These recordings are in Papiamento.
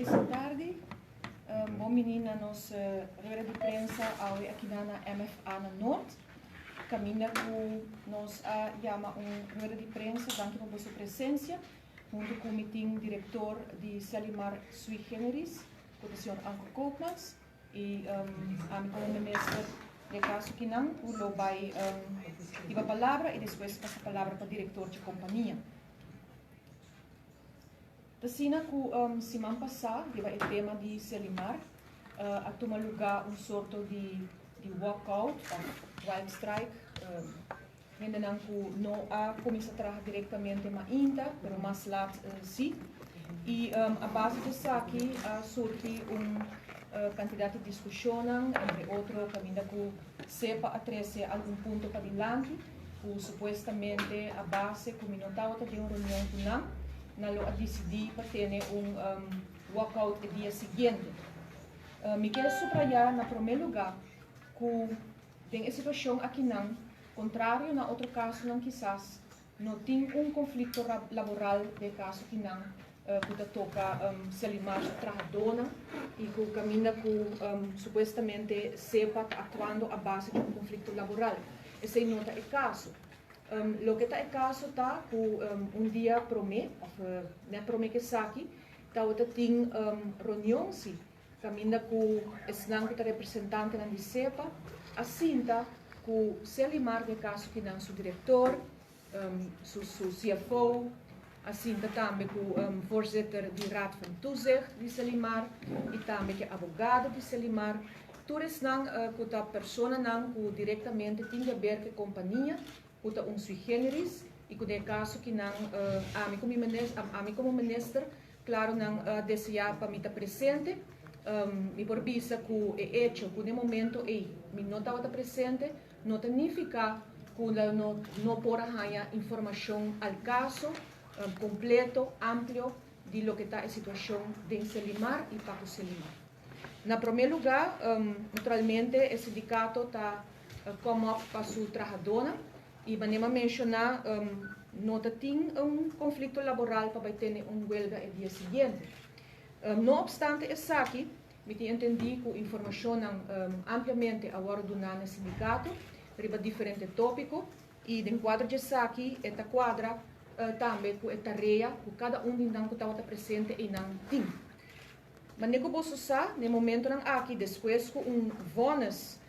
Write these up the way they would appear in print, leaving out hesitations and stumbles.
Felis tardi. Bon bini na nos rueda di prensa awe aki na MFA na Noord. Kaminda ku nos a yama un rueda di prensa, danki pa boso presensia. Huntu ku mi tin direktor di Selimar Sui Generis, ku ta señor Anko Koopmans. I ami komo minister den kaso kinan ku lo bai hiba palabra i despues pasa palabra pa direktor dje kompania. Ta asina ku siman pasá riba e tema di Selimar a tuma lugá un sorto di di walkout òf wild strike. Hendenan ku no a kuminsá traha direktamente mainta, pero mas lat sí. I a base di esaki a surgi un kantidat di diskushonnan, entre otro kaminda ku SEPA a trese algun punto padilanti ku supuestamente a base ku mi no tabata den un reunion ku nan, nan lo a disidí pa tene un walkout e dia siguiente. Mi kier subrayá na promé lugá ku den e situashon akinan, kontrario na otro kasonan kisas, no tin un konflikto laboral den e kaso kinan ku ta toka Selimar su trahadónan i ku kaminda ku supuestamente SEPA ta aktuando a base di un konflikto laboral. Esei no ta e kaso. Loke ta e kaso ta ku un dia promé òf nèt promé ku esaki tabata tin reunion si kaminda ku esnan ku ta representantenan di SEPA a sinta ku Selimar den kaso kinan su direktor, su su CFO, a sinta tambe ku voorzitter di Raad van Toezicht di Selimar i tambe ku e abogado di Selimar. Tur esnan ku ta personanan ku direktamente tin di aber ku e kompania ku ta un sui generis i ku den e kaso kinan ami ku mi ami komo minister Claro nan a desea pa mi ta presente. Mi por bisa cu e hecho cu den momento ey mi no tabata presente no ta nifica cu no no por a haya informacion al caso, completo, amplio di loke ta e situacion den Selimar y pa cu Selimar. Na prome lugar, naturalmente e sindicato ta come up pa su trahadonan. I manera mi a menshoná, no ta tin un konflikto laboral pa bai tene un huelga e dia siguiente. No opstante esaki, mi tin entendí ku informashonnan ampliamente a wòrdu duná na e sindikato riba diferente tópiko i den kuadro di esaki e ta kuadra tambe ku e tarea ku kada un di nan ku tabata presente einan tin. Manera ku boso sa, na e momentonan aki despues ku un vònes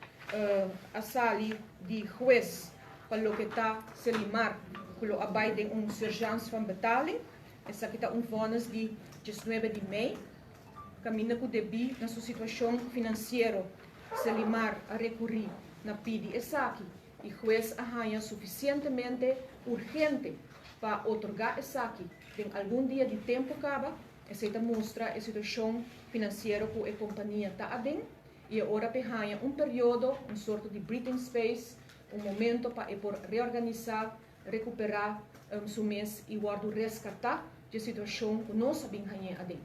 a sali di hues pa loke ta Selimar ku lo a bai den un surgeance van betaling, esaki ta un vònes di diesnuebe di mei, kaminda ku debí na su situashon finansiero Selimar a rekurí na pidi esaki i hues a haña sufisientemente urgente pa otorgá esaki den algun dia di tempu kaba. Esei ta mustra e situashon finansiero ku e kompania ta aden i e ora p'e haña un periodo, un sorto di breathing space, un momento pa e por reorganisá, rekuperá su mes i wòrdu reskatá dje situashon ku nos a bin hañ'é aden.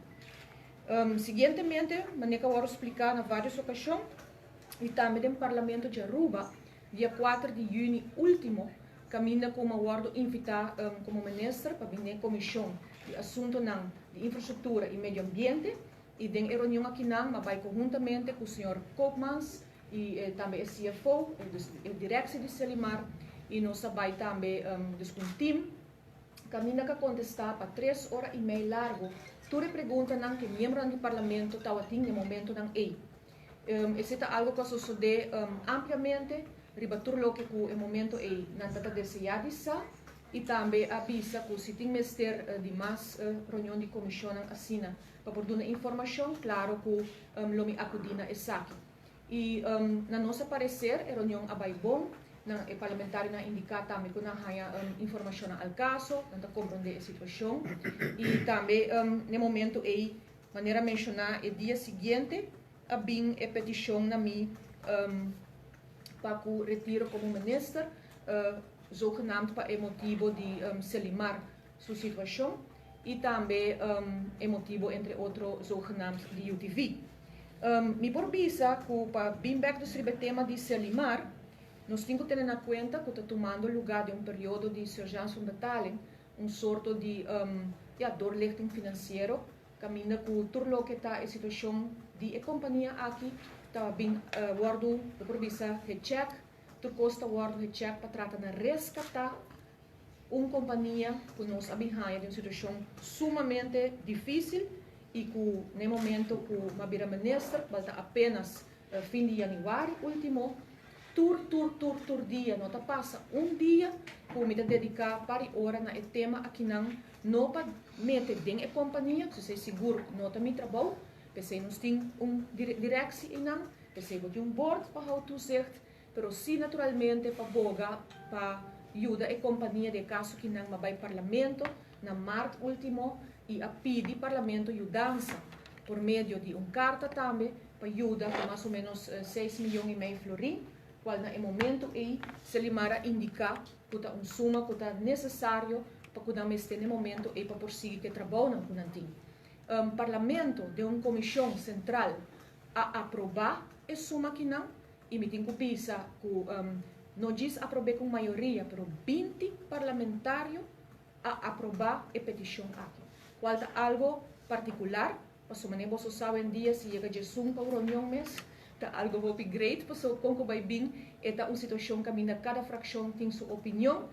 Siguientemente, manera ku a wòrdu spliká na vários okashon i tambe den Parlamento di Aruba, dia kuater di yüni último, kaminda ku mi a wòrdu invitá komo minister pa bin den e komishon di asuntonan di infrastruktura i medio ambiente i den e reunion akinan mi a bai konhuntamente ku señor Koopmans i tambe e CFO, dus e direksie di Selimar i nos a bai tambe dus ku un tim kaminda ku a kontestá pa tres ora i mei largu tur e preguntanan ku e miembronan di parlamento tabatin den momentonan ei. Esei ta algo ku a sosodé ampliamente riba tur loke ku e momento ei nan ta ta deseá di sa i tambe a bisa ku si tin mester di mas reunion di komishonnan asina pa por duna informashon, klaro ku lo mi akudí na esaki. I na nos a pareser e reunion a bai bon, nan e parlamentarionan a indiká tambe ku nan haña informashonnan al kaso, nan ta komprondé e situashon i tambe na e momento ei Manera menshoná e dia siguiente a bin e petishon na mi pa ku retiro komo minister, zogenaamd pa e motibo di Selimar su situashon i tambe e motibo entre otro zogenaamd di UTV. Mi por bisa ku pa bin bek dus riba e tema di Selimar, nos tin ku tene na kuenta ku ta tumando lugá den un periodo di surgeance van betaling, un sorto di, ja, doorlichting financiero. kaminda ku tur loke ta e situashon di e kompania aki ta bin wòrdu, bo por bisa, gechèk, tur kos ta wòrdu gechèk pa trata na reskatá un kompania ku nos a bin haña den un situashon sumamente difísil i ku na e momento ku mi a bira minister, bal ta apenas fin di yanüari último, tur tur tur tur dia no ta pasa un dia ku mi ta dediká par di ora na e tema akinan, no pa mete den e kompania, pasobra esei sigur no ta mi trabou, p'esei nos tin un direksi einan, p'esei bo tin un bord pa hou toezicht, pero si naturalmente pa boga pa yuda e kompania den e kaso ki nan a bai parlamento na mart ultimo i a pidi parlamento yudansa por medio di un karta tambe pa yuda ku mas o menos seis miyon i mei florin, kual na e momento ei Selimar a indiká ku ta un suma ku ta nesesario pa ku nan mester na e momento ei pa por sigui ku e trabounan ku nan tin. Parlamento den un komishon sentral a aprobá e suma kinan i mi tin ku bisa ku no djis aprob'é ku un mayoria pero 20 parlamentario a aprobá e petishon aki, kual ta algo partikular, pasobra manera boso sa awendia si yega djesun pa un reunion mes ta algo hopi great, pasobra kon ku bai bin e ta un situashon kaminda kada frakshon tin su opinion,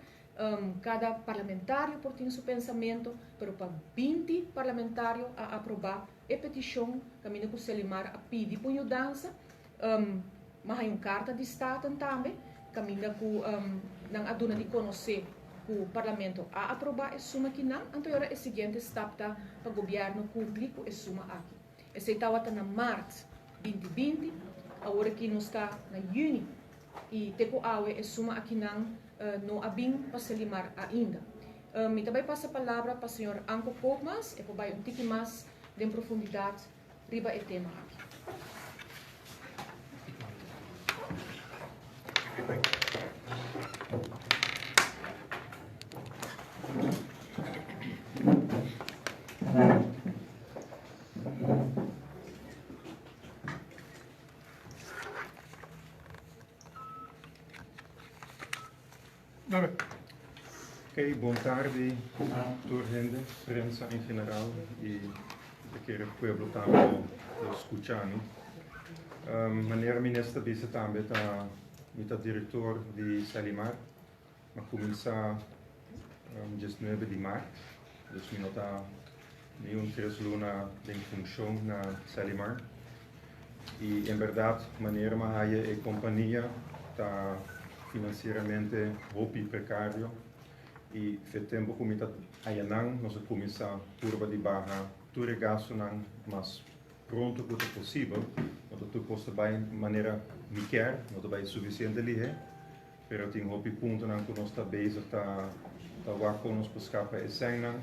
kada parlamentario por tin su pensamentu, pero pa 20 parlamentario a aprobá e petishon kaminda ku Selimar a pidi pa un yudansa. Mi a haña un karta di Staten tambe kaminda ku nan a duna di konosé ku Parlamento a aprobá e suma kinan, anto e ora e siguiente stap ta pa gobièrnu kumpli ku e suma aki. Esei tabata na mart 2020, awor aki nos ta na yüni i te ku awe e suma akinan no a bin pa Selimar ainda. Mi ta bai pasa palabra pa señor Anko Koopmans, e por bai un tiki mas den profundidat riba e tema aki. Ok, bon tardi tur hende, prensa en general y ta kere pueblo tambe lo scucha mi. Manera minister bisa tambe ta mi ta director di Selimar. Mi a cuminsa 19 di maart, dus mi no ta ni un tres luna den funcion na Selimar. Y en berdad manera mi a haya e compania ta financieramente hopi precario y fe tempo cu mi ta haya nan nos a cuminsa purba di baha tur e gastonan mas pronto cu ta posibel. No ta tur cos ta bay manera mi kier, no ta bay suficiente lihe, pero tin hopi puntonan cu nos ta bezig ta ta wak con nos por scapa e sènnan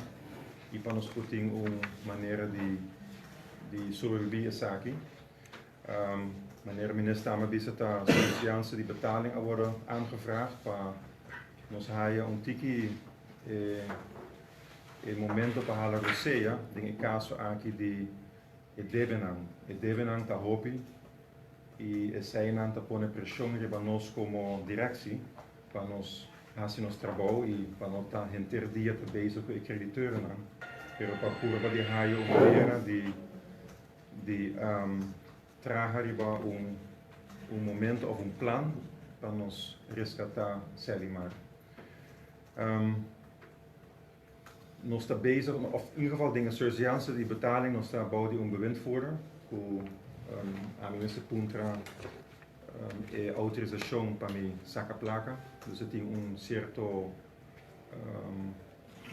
y pa nos por tin un manera di di sobrevivi esaki. Manera minister a bisa ta surseance di betaling a wordo aangevraagd pa nos haya un tiki e e momento pa hala rosea den e caso aki di e debenan. E debenan ta hopi y eseinan ta pone presion riba nos como directie pa nos haci nos trabou y pa no ta henter dia ta bezig cu e crediteurnan, pero pa purba di haya un manera di di traha riba un un momento of un plan pa nos rescata Selimar. Nos ta bezig, of in ieder geval den e surseance di betaling nos ta bou di un bewindvoerder cu ami mester puntra e autorisacion pa mi saca placa. Dus e tin un cierto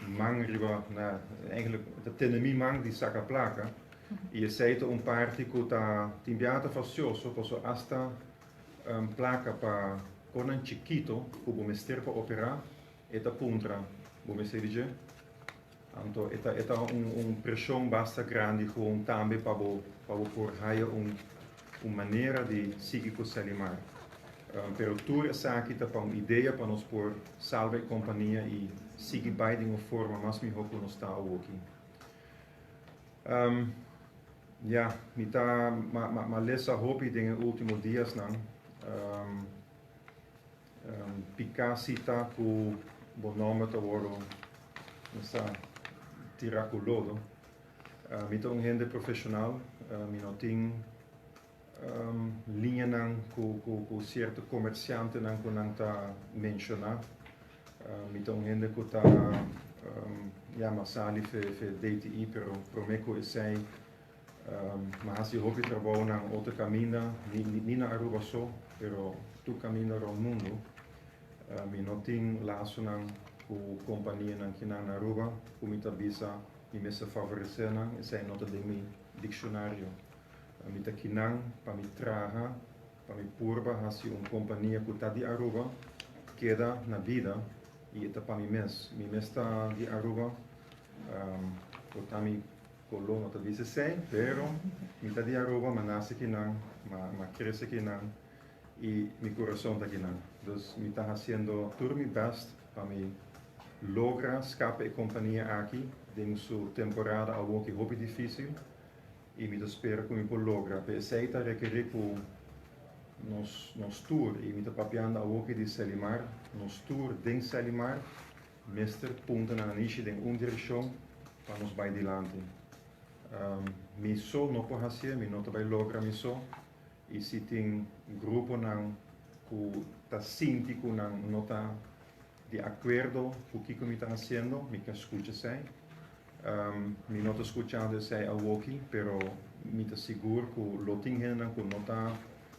man riba na, eigenlijk ta tene mi man di saca placa y esey ta un parti cu ta tin biaha ta fastioso pasobra hasta placa pa conan chikito cu bo mester pa opera E ta puntra, Bo mester di dje? Anto e ta e ta un un preshon basta grandi gewoon tambe pa bo pa bo por haya un un manera di sigui ku Selimar. Pero tur esaki ta pa un idea pa nos por salba e kompania i sigui bai den un forma mas mihó ku nos ta awoki. Ya, mi ta ma ma ma lesa hopi den e ultimo diasnan. Piká si ta ku bo nòmber ta wòrdu, no sa, tirá ku lodo. Mi ta un hende profesional, mi no tin liñanan cu cierto comerciantenan cu nan ta menciona. Mi ta un hende cu ta, ya, m'a sali fe DTI, pero prome cu esey m'a haci hopi trabou na otro caminda, ni na Aruba so, pero tur caminda rond mundo. Mi no tin lasonan cu companianan kinan na Aruba cu mi ta bisa mi mester favorece nan, esey no ta den mi diccionario. Mi ta kinan pa mi traha, pa mi purba haci un compania cu ta di Aruba keda na bida y e ta pa mi mes. Mi mes ta di Aruba, por ta mi color no ta bisa esey, pero mi ta di Aruba, m'a nace kinan, m'a crece kinan y mi curason ta kinan. Dus mi ta haciendo tur mi best pa mi logra scapa e compania aki den su temporada awoki hopi dificil y mi ta spera cu mi por logra. Pe esey ta rekeri cu nos tur, y mi ta papiando awoki di Selimar, nos tur den Selimar mester punta na nanishi den un direccion pa nos bay dilanti. Mi so no por hacié, mi no ta bay logra mi so, y si tin gruponan cu ta sinti cu nan no ta di acuerdo cu kico mi ta haciendo, mi ke scucha esey. Mi no ta scuchando esey awoki, pero mi ta sigur cu lo tin hendenan cu no ta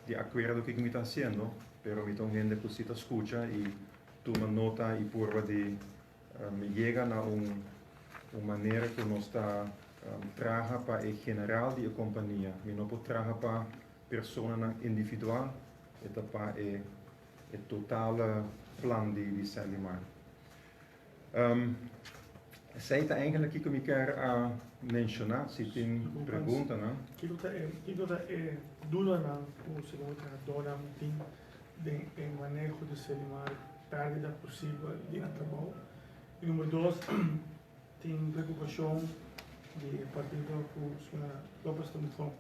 di acuerdo kico mi ta haciendo, pero mi ta un hende cu si ta scucha y tuma nota y purba di yega na un manera cu nos ta traha pa e general di e compania. Mi no por traha pa personanan individual, e ta pa e totale plan di Selimar. Esey ta eigenlijk kico mi kier a menciona, si tin preguntanan. Kico ta e dudanan cu segun trahadornan tin den e maneho di Selimar, perdida posibel di nan trabou? Y number 2, tin preocupacion di partido cu señora Lopez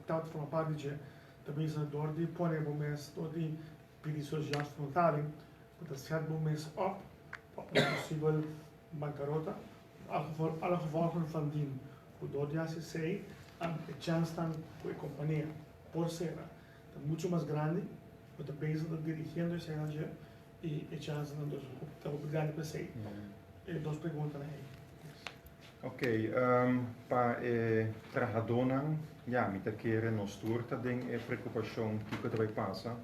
ta forma parte dje, ta bisa door di pone bo mes, door di pidi surseance, bo ta set bo mes op pa un posibel bancarota, alle gevolgen van dien. Cu door di haci esey, e chance dan cu e compania por cera ta mucho mas grandi, bo ta bezig ta dirigiendo esey na dje y e chance dan dus ta hopi grandi pa esey. E dos preguntanan ey. Ok, pa e trahadornan, ja, mi ta kere nos tur ta den e preocupacion kico ta bay pasa.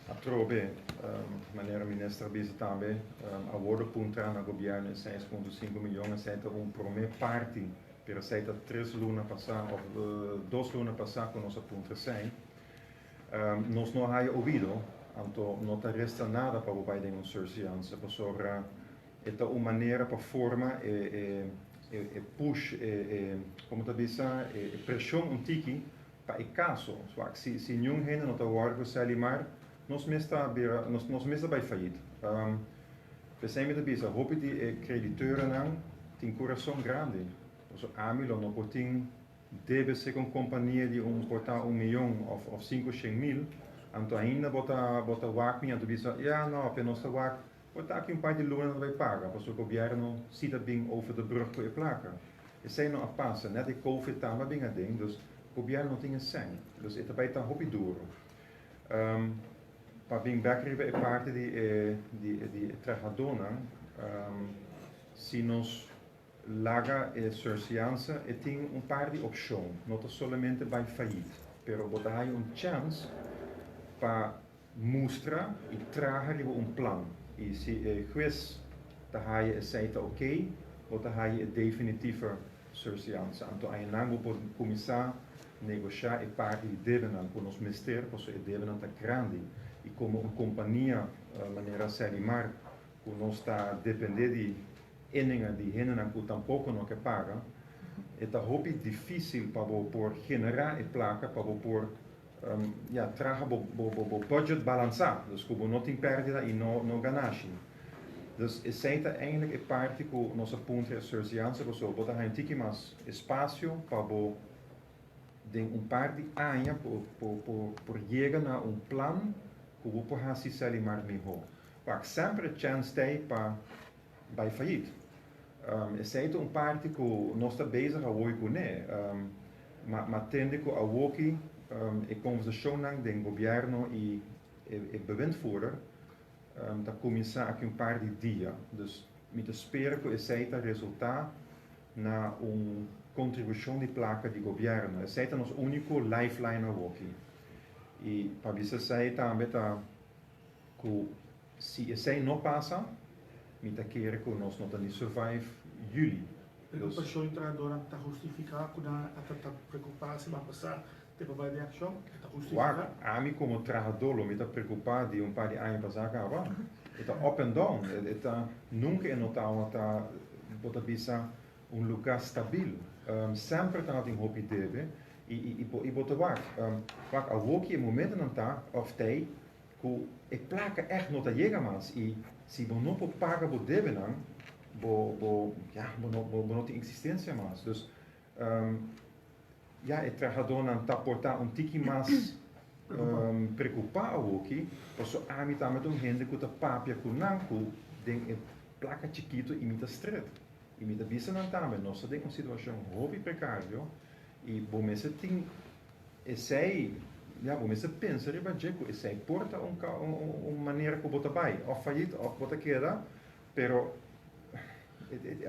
Atrobe, manera minister a bisa tambe, a wordo puntra na gobierno e 6.5 miyon, esey ta un prome parti, pero esey ta 3 luna pasa, of 2 luna pasa cu nos a puntra esey. Nos no haya oido, anto no ta resta nada pa bo bay den un surseance, pasobra e ta un manera pa forma e push, con ta bisa, e presion un tiki pa e caso. Zwak, si ningun hende no ta worry cu Selimar, nos mes ta bira, nos mes ta bay failliet. Pesey mi ta bisa, hopi di e crediteurnan tin curason grandi. So, ami lo no por tin debe ser cu compania di un por ta 1 miyon of 500 mil, anto ainda bo ta wak mi, anto bisa, ja, no, pero nos ta wak, por ta aki un par di luna no bay paga, pasobra e gobierno si ta bin over de brug cu e placa. Esey no a pasa, net e COVID tamba bin aden, dus gobierno no tin cen, dus e ta bay ta hopi duro. Pa bin back riba e parti di trahadornan, si nos laga e surseance, e tin un par di opcion, no ta solamente bay failliet, pero bo ta haya un chance pa mustra y traha riba un plan. Y si e hues ta haya esey ta ok, bo ta haya e definitieve surseance. Anto einan bo por cuminsa negocia e parti di debenan cu nos mester, pasobra e debenan ta grandi. Y como un compania manera Selimar, cu nos ta depende di inninga di hendenan cu tampoco no ke paga, e ta hopi dificil pa bo por genera e placa, pa bo por ja, traha bo budget balansa, dus cu bo no tin perdida y no ganashi. Dus esey ta eigenlijk e parti cu nos a puntra e surseance, pasobra bo ta haya un tiki mas espacio pa bo den un par di aña por yega na un plan cu bo por haci Selimar miho. Pa semper chance t'ey pa bay failliet. Esei ta un parti ku nos ta bezig awor kuné. Ma ma tende ku awoki e konversashonnan den gobièrnu i e bewindvoerder ta kuminsá aki un par di dia. Dus mi ta spera ku esei ta resultá na un kontribushon di plaka di gobièrnu. Esei ta nos úniko lifeline awoki. I pa bisa esei tambe ta ku si esei no pasa, mi ta kere ku nos no ta ni survive yüli. Preokupashon di trahadónan ta hustifiká ku nan a ta preokupá siman pasá te pa bai den akshon? E ta hustifiká? Wak, ami komo trahadó lo mi ta preokupá di un par di aña pasá kaba. E ta up and down. E ta nunka e no tabata bo ta bisa un lugá stabil. Semper tabatin hopi debe i i bo ta wak. Wak, awoki e momentonan ta òf tei ku e plaka ègt no ta yega mas i si bo no por paga bo debenan bo bo ya bo no bo no tin eksistensia mas. Dus ya e trahadónan ta por ta un tiki mas preokupá awoki paso ami tambe ta un hende ku ta papia ku nan ku den e plaka chikitu i mi ta stret i mi ta bisa nan tambe nos ta den un situashon hopi prekario i bo mester tin Esei, ya, bo mester pensa riba dje ku esei por ta un un manera ku bo ta bai òf fayit òf bo ta keda, pero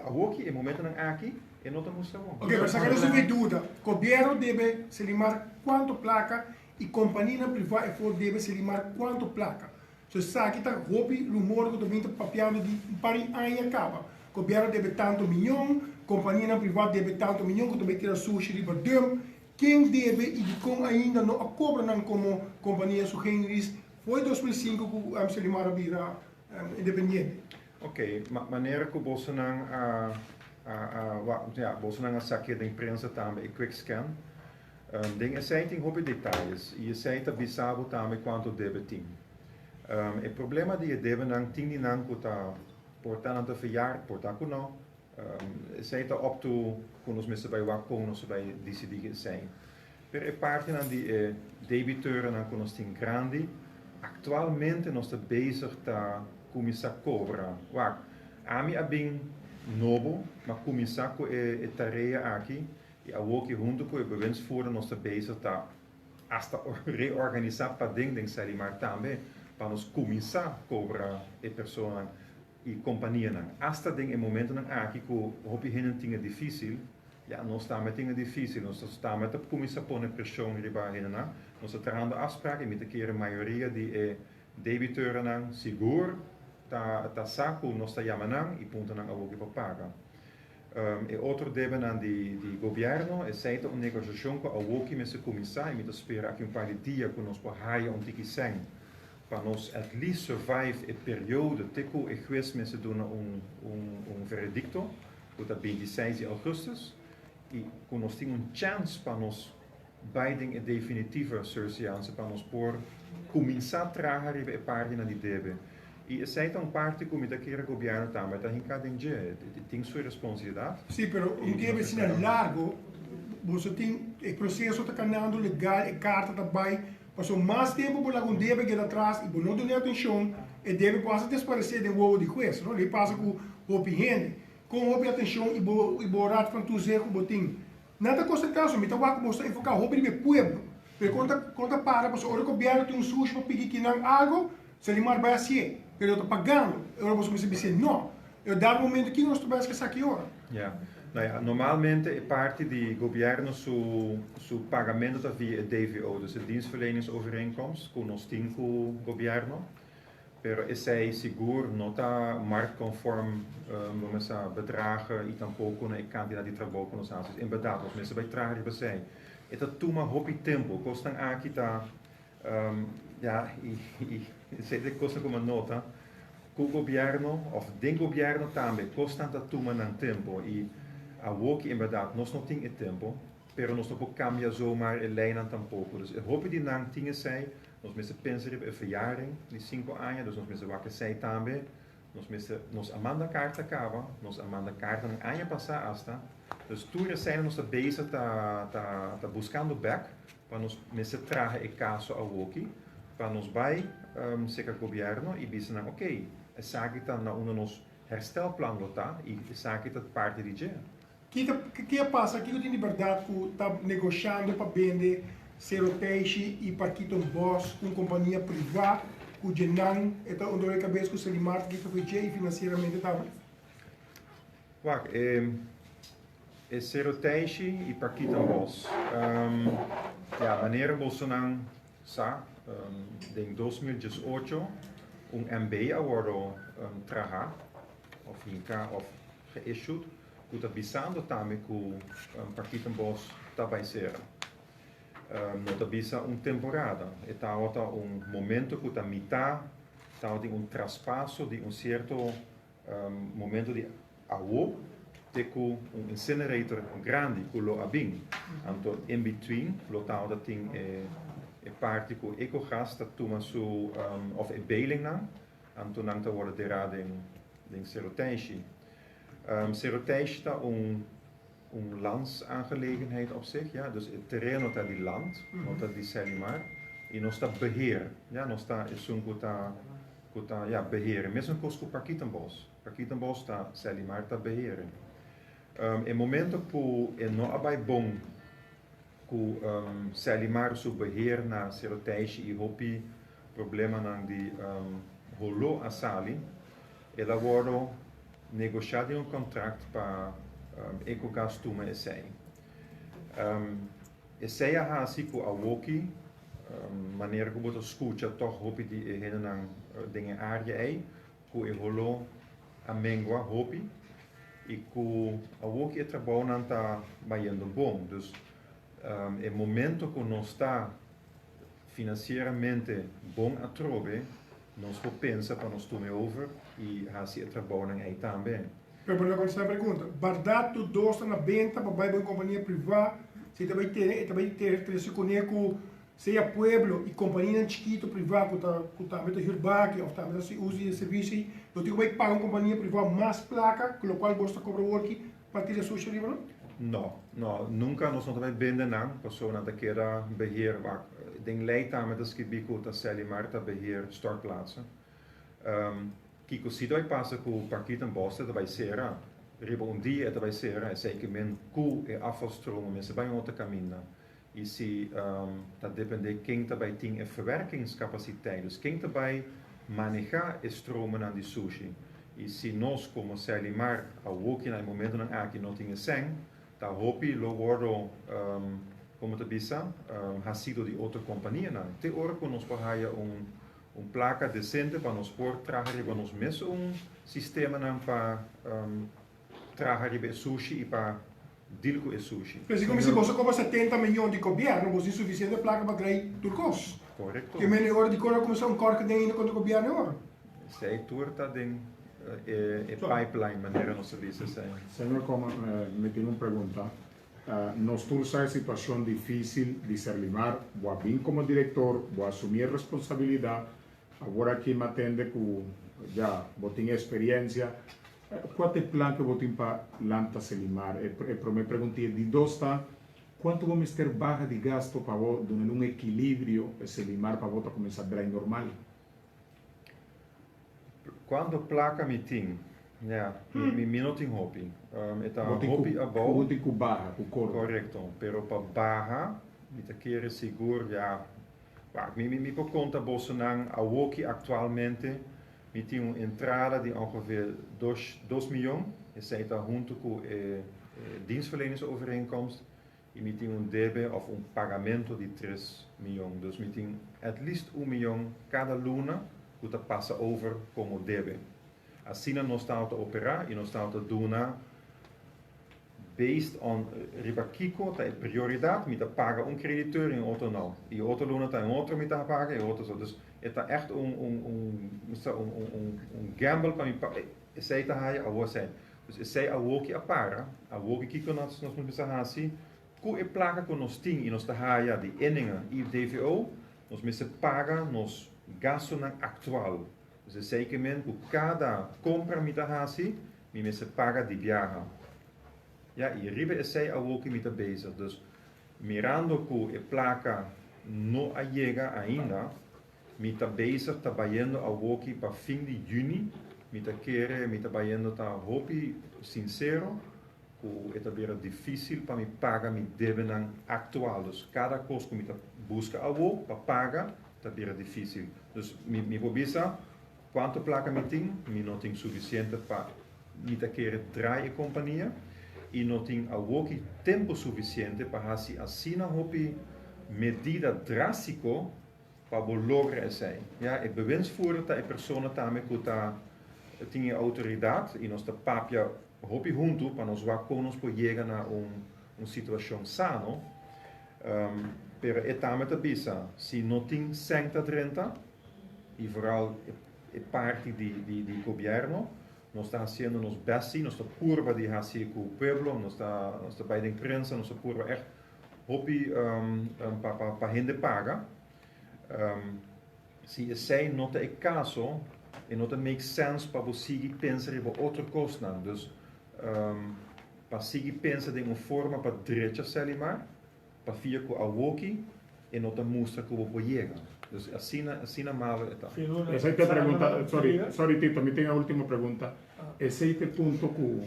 awoki e momentonan aki e no ta mustra bon. Ok, pero saka nos e duda, Gobierno debe Selimar cuanto placa y companianan priva efo debe Selimar cuanto placa? So esaki ta hopi rumor cu ta bin ta papiando di un par di aña caba. Gobierno debe tanto miyon, companianan priva debe tanto miyon cu ta bay tira sushi riba dump. Ken debe y dicon ainda no a cobra nan como compania su generis fo'i 2005 cu Selimar a bira independiente? Ok, manera cu bosonan a a ya bosonan a sakia den prensa tambe e quick scan. Den esei tin hopi detayes y esei ta bisa bo tambe cuanto debe tin. E problema di e debenan tin di nan cu ta por ta nan ta verjaard, por ta cu no. Esei ta up to cu nos mester bay wak con nos ta bay dicidi esei. Pero e partinan di e debiteurnan cu nos tin grandi, actualmente nos ta bezig ta cuminsa cobra. Wak, ami a bin nobo, ma cuminsa cu e tarea aki y awoki hunto cu e bewindsvoerder nos ta bezig ta hasta reorganisa paden den Selimar tambe pa nos cuminsa cobra e personanan y companianan. Hasta den e momentonan aki cu hopi hende tin e dificil, ya nos tambe tin e dificil, nos tambe ta cuminsa pone presion riba hendenan. Nos ta trahando afspraak y mi ta kere mayoria di e debiteurnan sigur ta ta sa cu nos ta yama nan y punta nan awoki pa paga. E otro debenan di di gobierno, esey ta un negociacion cu awoki mester cuminsa y mi ta spera aki un par di dia cu nos por haya un tiki cen pa nos at least survive e periodo te cu e hues mester duna un un veredicto cu ta 26 di augustus y cu nos tin un chance pa nos bay den e definitive surseance pa nos por cuminsa traha riba e partinan di debe y esey ta un parti cu mi ta kere gobierno tambe ta hinca den dje tin su responsabilidad. Si, pero un debe asina largo boso tin e proceso ta canando legal e carta ta bay. Pasobra mas tempu bo laga un debe keda atras i bo no dun'é atenshon, e debe por hasta desparesé den wowo di hues, no? Lei pasa ku hopi hende. Kon hopi atenshon i bo i bo Raad van Toezicht ku bo tin. Nan ta konsentrá so mi ta wak ku bo ta enfoká hopi riba e pueblo. Pero kon ta kon ta para pasobra ora e gobièrnu tin un sushi pa piki kinan algu, Selimar bai hasié, pero yo ta pagando. E ora boso mester bis'é no. E dado momento kiko nos ta bai haci esaki ora? Ya. Nou ja, normalmente e parti di gobierno su su pagamento ta via e DVO, dus e dienstverleningsovereenkomst ku nos tin ku gobierno. Pero esei sigur no ta marktconform, bo mester sa, bedragen i tampoko na e kantidat di trabou ku nos hasi. Dus inderdaad, nos mester bai traha riba esei. E ta tuma hopi tempu. Kosnan aki ta Ya, i esei ta e kosnan ku mi a nota, ku gobièrnu òf den gobièrnu tambe kosnan ta tuma nan tempu i awoki en bèrdat nos no tin e tempu, pero nos no por kambia zomaar e leinan tampoko. Dus e hopi di nan tin esei, nos mester pensa riba e verjaring di sinku aña, dus nos mester wak esei tambe. Nos mester, nos a manda karta kaba, nos a manda kartanan aña pasá asta, dus tur eseinan nos ta bezig ta ta ta buskando bèk pa nos mester traha e kaso awoki pa nos bai serka gobièrnu i bisa nan okey esaki ta na unda nos. herstelplan lo ta i esaki ta parti di dje. Ki ta ki a pasa? Kiko tin di bèrdat ku ta negoshando pa bende Sero Teishi i Parkietenbos ku un kompania privá ku dje nan e ta un dolor di kabes ku Selimar ta kita for dje i finansieramente tambe? Wak, e e Sero Teishi i Parkietenbos, ya, manera bosonan sa, den 2018 un MB a wòrdu traha òf hinká òf geissued ku ta bisando tambe ku Parkietenbos ta bai sera. No ta bisa un temporada, e tabata un momento ku ta mitá, tabatin un traspaso di un sierto momento di awo te ku un incinerator grandi ku lo a bin. Anto in between lo tabata tin e parti ku Ecogas ta tuma su òf e bailingnan, anto nan ta wòrdu derá den Sero Teishi. Sero Teishi ta un un landsaangelegenheid op zich, ja, dus e tereno ta di land, no ta di Selimar, i nos ta beheer, ja, nos ta esun ku ta ku ta, ja, beheer, mesun kos ku Parkietenbos, Parkietenbos ta Selimar ta beheer. E momento ku e no a bai bon ku Selimar su beheer na Sero Teishi i hopi problemanan di holó a sali, el a wòrdu negoshá den un kontrakt pa Ecogas tuma esei. Esei a hasi ku awoki, manera ku bo ta skucha tòg hopi di e hendenan den e área ei, ku e holó a mengua hopi i ku awoki e trabounan ta bayendo bon. Dus e momento ku nos ta finansieramente bon atrobe, nos por pensa pa nos tuma e over i hasi e trabounan ei tambe. Pero pa no kontestá e pregunta, bèrdat tur dos ta na benta pa bai bo un kompania privá, si ta bai tene e ta bai trese kuné ku sea pueblo i kompanianan chikitu privá ku ta ku tambe ta hür baki òf tambe ta hasi uso di e servisio ei, lo tin ku bai paga un kompania privá mas plaka ku lokual bos ta kobra worki pa tira sushi riba nan? No, no, nunka nos no ta bai bende nan pasobra nan ta keda beheer wak. Den lei tambe ta skibí ku ta Selimar ta beheer stortplaatsen. Kiko si ta bai pasa ku Parkietenbos e ta bai sera? Riba un dia e ta bai sera, esei ke men ku e afvalstromen mester bai un otro kaminda. I si ta depende ken ta bai tin e verwerkingskapasiteit, dus ken ta bai maneha e stromennan di sushi. I si nos komo Serlimar awoki na e momentonan aki no tin e sèn, ta hopi lo wordo, komo ta bisa, hasido di otro kompanianan. Te ora ku nos por haya un un plaka desente pa nos por traha riba nos mes un sistemanan pa traha riba e sushi i pa deal ku e sushi. Pero si kuminsá boso kobra 70 miyon di gobièrnu, boso tin sufisiente plaka pa drei tur kos. Korekto. Ke mene ora di kor a kuminsá un kòrke den ainda kontra gobièrnu e ora. Esei tur ta den e pipeline manera nos ta bisa esei. Señor Koman, mi tin un pregunta. Nos tur sa e situacion dificil di Serlimar, bo a bin como director, bo a asumi e responsabilidad, awor aki mi a tende cu ya bo tin experiencia, cua ta e plan cu bo tin pa lanta Selimar? E prome pregunta y e di dos ta, cuanto bo mester baha di gasto pa bo duna un equilibrio e Selimar pa bo ta cuminsa drai normal? Cuanto placa mi tin? Ya, mi no tin hopi. E ta hopi abou. Bo tin cu baha, cu corta. Correcto, pero pa baha mi ta kere sigur ya, wak, mi por conta bosonan awoki actualmente mi tin un entrada di ongeveer 2 miyon, esey ta hunto cu e dienstverleningsovereenkomst. I mi tin un debe of un pagamento di 3 miyon. Dus mi tin at least 1 miyon kada luna ku ta pasa over komo debe. Asina nos ta operá i nos ta duna based on riba kiko ta e prioridat, mi ta paga un kreditor i otro no. I otro luna ta un otro mi ta paga i otro so. Dus e ta echt un gamble pa mi, esei ta haya awor esei. Dus esei awoki a para, awoki kiko nos moet bisa hasi, ku e plaka ku nos tin i nos ta haya di inningen i DVO, nos mester paga nos gastonan aktual. Dus esei ke men ku kada kompra mi ta hasi, mi mester paga di biaha. Ja, i riba esei awoki mi ta bezig. Dus mirando ku e plaka no a yega ainda, mi ta bezig ta bayendo awoki pa fin di yüni. Mi ta kere, mi ta bayendo ta hopi sinsero ku e ta bira difísil pa mi paga mi debenan aktual. Dus kada kos ku mi ta buska awo pa paga ta bira difísil. Dus mi por bisa kuantu plaka mi tin, mi no tin sufisiente pa mi ta kere draai e kompania i no tin awoki tempu sufisiente pa hasi asina hopi medida drástiko pa bo logra esei. Ya, e bewindsvoerder ta e persona tambe ku ta tin e outoridat i nos ta papia hopi huntu pa nos wak kon nos por yega na un situashon sano. Pero e tambe ta bisa si no tin sèn ta drenta i vooral e parti di gobièrnu, nos ta hasiendo nos bèst si, nos ta purba di hasi ku pueblo, nos ta bai den prensa, nos ta purba ègt hopi pa hende paga. Si esei no ta e kaso, e no ta make sense pa bo sigui pensa riba otro kosnan. Dus pa sigui pensa den un forma pa drecha Selimar, pa fia ku awoki e no ta mustra ku bo por yega. Dus asina, asina malo e ta. Esei ta e pregunta, sorry, sorry Tito, mi tin e ultimo pregunta. Esei ta e punto ku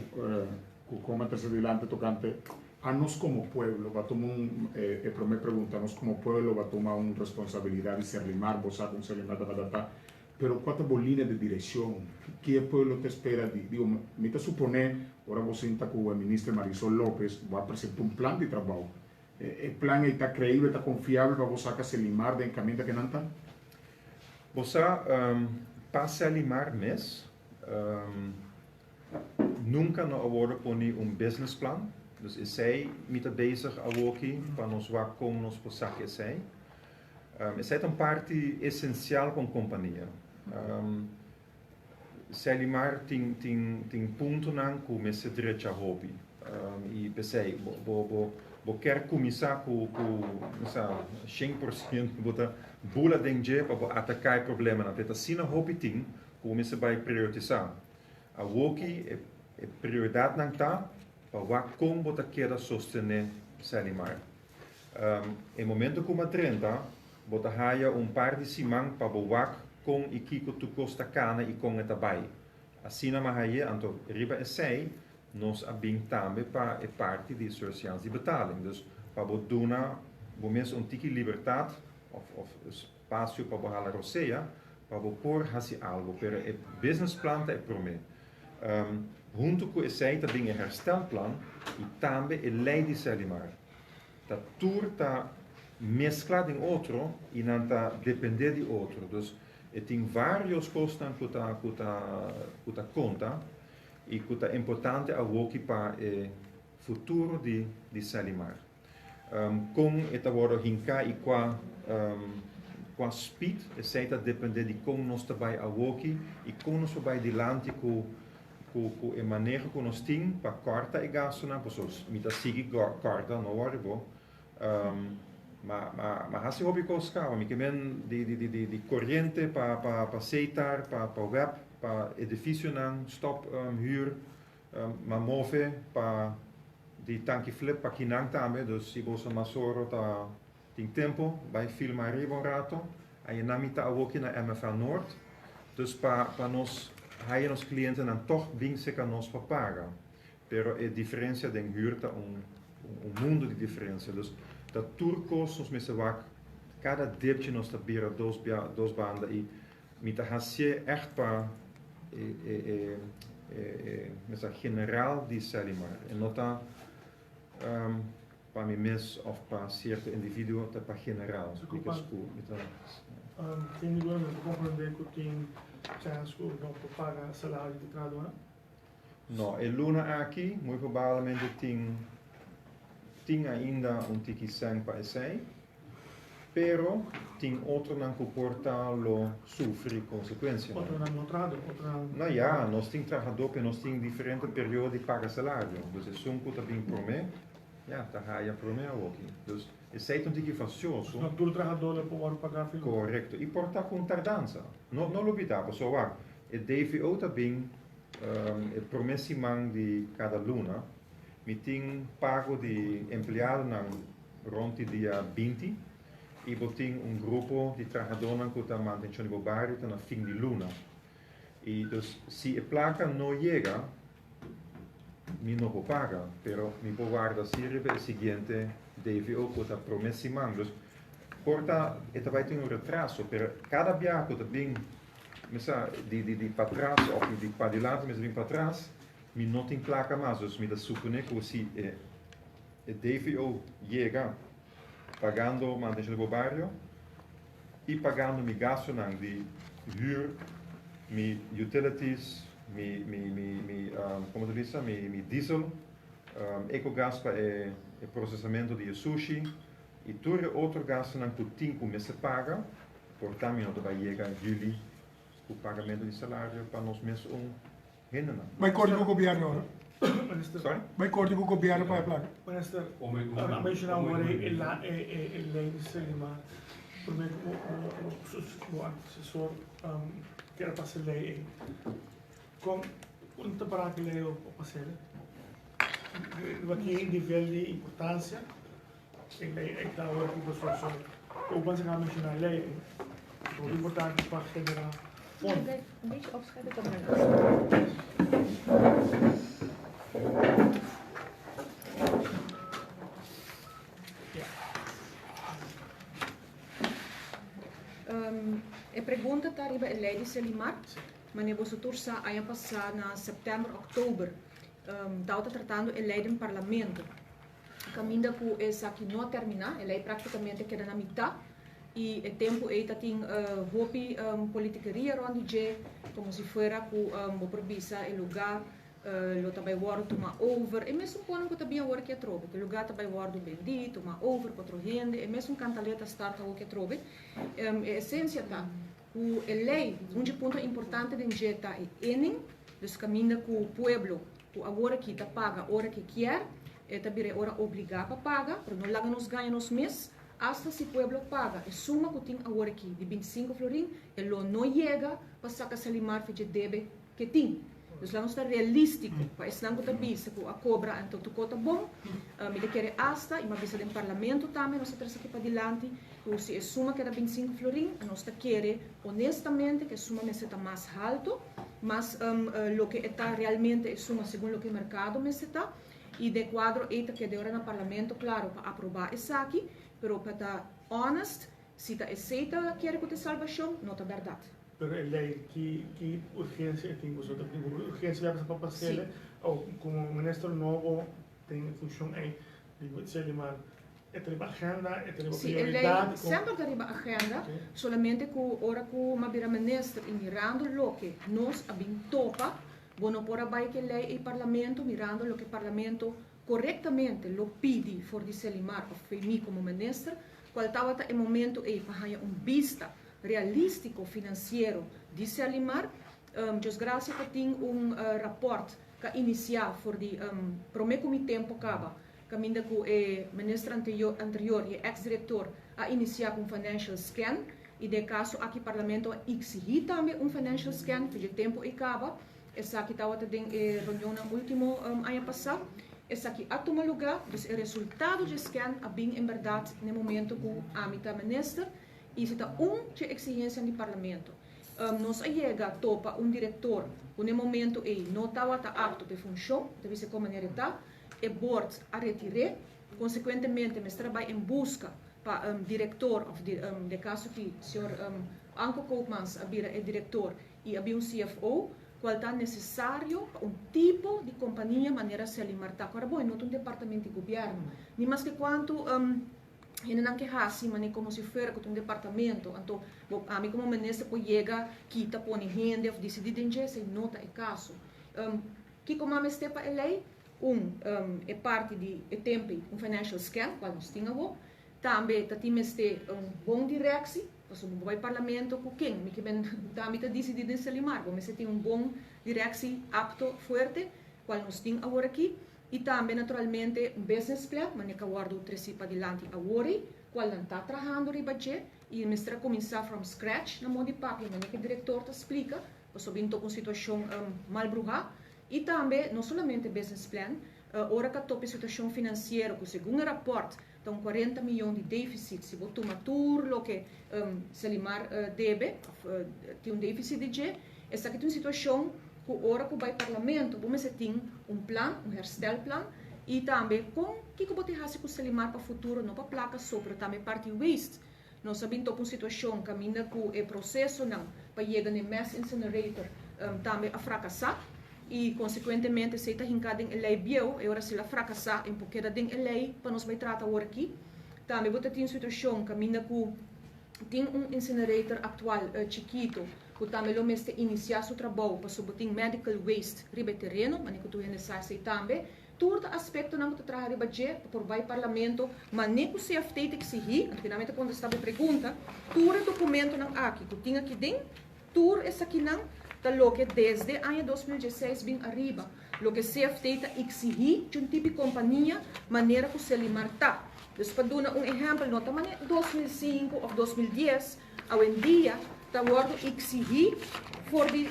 Cu como a trece dilante tocante a nos como pueblo ba tuma un, e prome pregunta, nos como pueblo ba tuma un responsabilidad di Serlimar, bo sa con Serlimar tabata ta, pero cua ta bo linea di direccion? Ki e pueblo ta espera di, digo, mi ta supone ora bo sinta cu e minister Marisol Lopez bo a presenta un plan di trabao, e plan ey ta creibel, ta confiabel pa bo saca Serlimar den caminda cu nan ta? Bo sa, pa Serlimar mes, Nunca no a wordo poni un business plan, dus esey mi ta bezig awoki pa nos wak con nos por saki esey. Esey ta un parti esencial pa un compania. Selimar tin tin tin puntonan cu mester drecha hopi y p'esey bo bo bo kier cuminsa cu cu sa 100% bo ta bula den dje pa bo ataca e problemanan, pero ta asina hopi tin cu bo mester bay prioritiza. Awoki e prioridatnan ta pa wak kon bo ta keda sostené Selimar. E momento ku m'a drenta, bo ta haya un par di siman pa bo wak kon i kiko tur kos ta kana i kon e ta bai. Asina m'a hay'é, anto riba esei nos a bin tambe pa e parti di surseance di betaling. Dus pa bo duna bo mes un tiki libertat òf spasio pa bo hala rosea, pa bo por hasi algo, pero e business plan ta e prome. Hunto cu esey ta bin e herstelplan y tambe e ley di Selimar. Ta tur ta mezcla den otro y nan ta depende di otro. Dus e tin varios cosnan cu ta cu ta cu ta conta y cu ta importante awoki pa e futuro di di Selimar. Kon e ta wòrdu hinká i kua kua speed, esei ta dependé di kon nos ta bai awoki i kon nos por bai dilanti ku ku ku e maneho ku nos tin pa kòrta e gastunan, pasobra mi ta sigui kòrta, no wòri bo, ma ma ma hasi hopi kos kaba, mi ke men di di di di koriente pa pa pa setar, pa pa web, pa edifisionan, stòp hür, Ma move pa di tanki flip pa kinan tambe, dus si boso masoro ta tin tempo bai filma ariba un rato. Ayenan mi ta awoki na MFA Noord, dus pa pa nos haya nos clientenan toch bin seca nos pa paga. Pero e diferencia den huur ta un un mundo di diferencia, dus ta tur cos nos mester wak, cada dipje nos ta bira dos bia dos banda y Mi ta hacié echt pa e e e e mesa general di Selimar. E no ta pa mi mes of pa cierto individuo, ta pa general. Because cu mi ta. Tin di bueno ta comprende cu tin chance cu no por paga salario di trahadornan? No, e luna aki muy probablemente tin tin ainda un tiki cen pa esey. Pero tin otronan ku por ta lo sufri konsekuensianan. Otronan no trahadó, otronan. No ya, nos tin trahadó pero nos tin diferente periodo di paga salario. Dus esun ku ta bin promé, ya, ta haya promé awoki. Dus esei ta un tiki fasioso. No tur trahadó lo por wòrdu pagá filu. Korekto. I por ta ku un tardansa. No no lubidá, pasobra wak, e DVO ta bin e promé siman di kada luna. Mi tin pago di empleadonan. Rond di dia 20 y bo tin un grupo di trahadornan cu ta mantencion di bo bario ta na fin di luna. I dus si e plaka no yega, mi no por paga, pero mi por warda si riba e siguiente DVO ku ta promé siman. Dus por ta e ta bai tin un retraso, pero kada biaha ku ta bin mi sa di di di patras òf di padilanti mester bin patras, mi no tin plaka mas. Dus mi ta suponé ku si e e DVO yega pagando mantenshon di bo bario i pagando mi gastunan di hür, mi utilities, mi mi mi mi komo ta bisa mi mi diesel, ecogas pa e e prosesamentu di e sushi i tur e otro gastunan ku tin ku mester paga, por ta mi no ta bai yega juli ku pagamentu di salario pa nos mes un hendenan. Bai korte ku gobièrnu ora. Minister. Sorry? Bai korte ku gobièrnu pa e plaka. Minister, a menshoná awor e e lei di Selimar. Promé ku bo antesesor keda pasa e lei ei. Kon un ta para ku e lei lo pas'el? Riba ki nivel di importansia e lei ei ta awor ku boso Bo pensa ku a menshoná e lei ei? Ta hopi importante pa generá fondo. Een beetje opscheppen tot mijn laatste. Um, e pregunta ta riba e lei di Selimar. Mane boso tur sa aña pasá na sèptèmber, òktober, um, tawata tratando e lei den parlamento. Kaminda ku esaki no a terminá, e lei práktikamente a keda na mitá i e tempu ei ta tin hopi politikeria rònt di dje, komo si fuera ku bo por bisa e lugá lo ta bai wòrdu tumá over. E mesun konan ku ta bin awor aki atrobe, ku e lugá ta bai wòrdu bendí, tumá over ku otro hende, e mesun kantaleta start awor aki atrobe. E esensia ta ku e lei, un dje punto importante den dje ta e inning, dus kaminda ku pueblo ku awor aki ta paga ora ke kier, e ta bira e ora obligá pa paga, pero no laga nos gaña nos mes, asta si pueblo paga e suma ku tin awor aki di 25 florin, e lo no yega pa saka Selimar for dje debe ke tin. Dus laga nos ta realístiko pa esnan ku ta bisa ku a kobra anto tur kos ta bon, mi ta kere asta, i mi a bisa den parlamento tambe, nos ta trese aki padilanti, ku si e suma keda 25 florin, nos ta kere honestamente ku e suma mester ta mas halto, mas loke e ta realmente e suma segun loke e merkado mester ta, i den kuadro ei ta keda ora na parlamento klaro pa aprobá esaki, pero pa ta honest, si ta esei ta kere ku ta e salbashon, no ta bèrdat. Pero e lei, ki ki urgensia e tin ku ta tin urgensia ya pa pasele o komo minister nobo den e funshon ei di Selimar E ta riba agenda, e ta riba Sí, e lei prioridad. semper ta riba agenda, solamente cu ora cu m'a bira minister y mirando loke nos a bin topa, bo no por a bay cu e lei ey parlamento mirando loke parlamento corectamente lo pidi for di Selimar of fe mi como minister, cual tabata e momento ey pa haya un bista realistico financiero di Selimar. Dios gracia pa tin un rapport ca inicia for di prome cu mi tempo caba. Kaminda ku e minister anterior i e eks direktor a inisiá ku un financial scan i den e kaso aki parlamento a iksihí tambe un financial scan for dje tempu ei kaba. Esaki tabata den e reunionnan último aña pasá. Esaki a tuma lugá, dus e resultado dje scan a bin en bèrdat na e momento ku ami ta minister i si ta un dje eksigensianan di parlamento. Nos a yega topa un direktor ku na e momento ei no tabata apto pa e funshon, ta bisa kon manera e ta. E board a retir'é. Konsekuentemente mester a bai en buska pa direktor òf den kaso aki señor Anko Koopmans a bira e direktor i a bin un CFO kual ta nesesario pa un tipo di kompania manera Selimar ta. Ku ora bon e no ta un departamento di gobièrnu ni maske kuantu hendenan ke hasi manera komo si fuera ku ta un departamento anto bo ami komo minister por yega kita pone hende òf disidí den dje esei no ta e kaso. Kiko mas mester pa e lei? Un, e parti di e tempi, un financial scan, cual nos tin awo. Tambe ta tin mester un bon directie, pasobra bo bai parlamento cu ken? Mi ke men tambe ta dicidi den Selimar. Bo mester tin un bon directie apto, fuerte, cual nos tin awor aki. Y tambe naturalmente un business plan, manera cu a wordo treci padilanti awor ei, cual nan ta trahando riba dje y mester a cuminsa from scratch na modo di papia, manera cu e director ta splica. Pasobra bin topa un situashon mal bruhá i tambe no solamente business plan, ora ka topa e situashon finansiero ku segun e rapòrt ta un 40 miyon di defisit si bo tuma tur loke Selimar debe òf tin un defisit di dje. Esaki ta un situashon ku ora ku bai Parlamento bo mester tin un plan, un herstelplan i tambe kon kiko bo tin hasi ku Selimar pa futuro no pa plaka so pero tambe parti waste. Nos a bin topa un situashon kaminda ku e prosesonan pa yega na e mass incinerator tambe a frakasá i konsekuentemente esei ta hinká den e lei bieu e ora si el a frakasá e por keda den e lei pa nos bai trata awor aki. Tambe bo ta tin situashon kaminda ku tin un incinerator aktual chikito ku tambe lo mester inisiá su trabou pasobra bo tin medical waste riba e tereno, manera ku tur hende sa esei tambe. Tur ta aspektonan ku ta traha riba dje pa por bai Parlamento, ma ne ku CFT ta eksigí, anto finalmente ta kontestá bo pregunta, tur e dokumentonan aki ku tin aki den, tur esakinan ta loke desde aña 2016 bin ariba, loke CFT ta eksigí dje un tipi kompania manera ku Selimar ta. Dus pa duna un ehèmpel, no ta manera 2005 òf 2010, Awendia ta wòrdu eksigí for di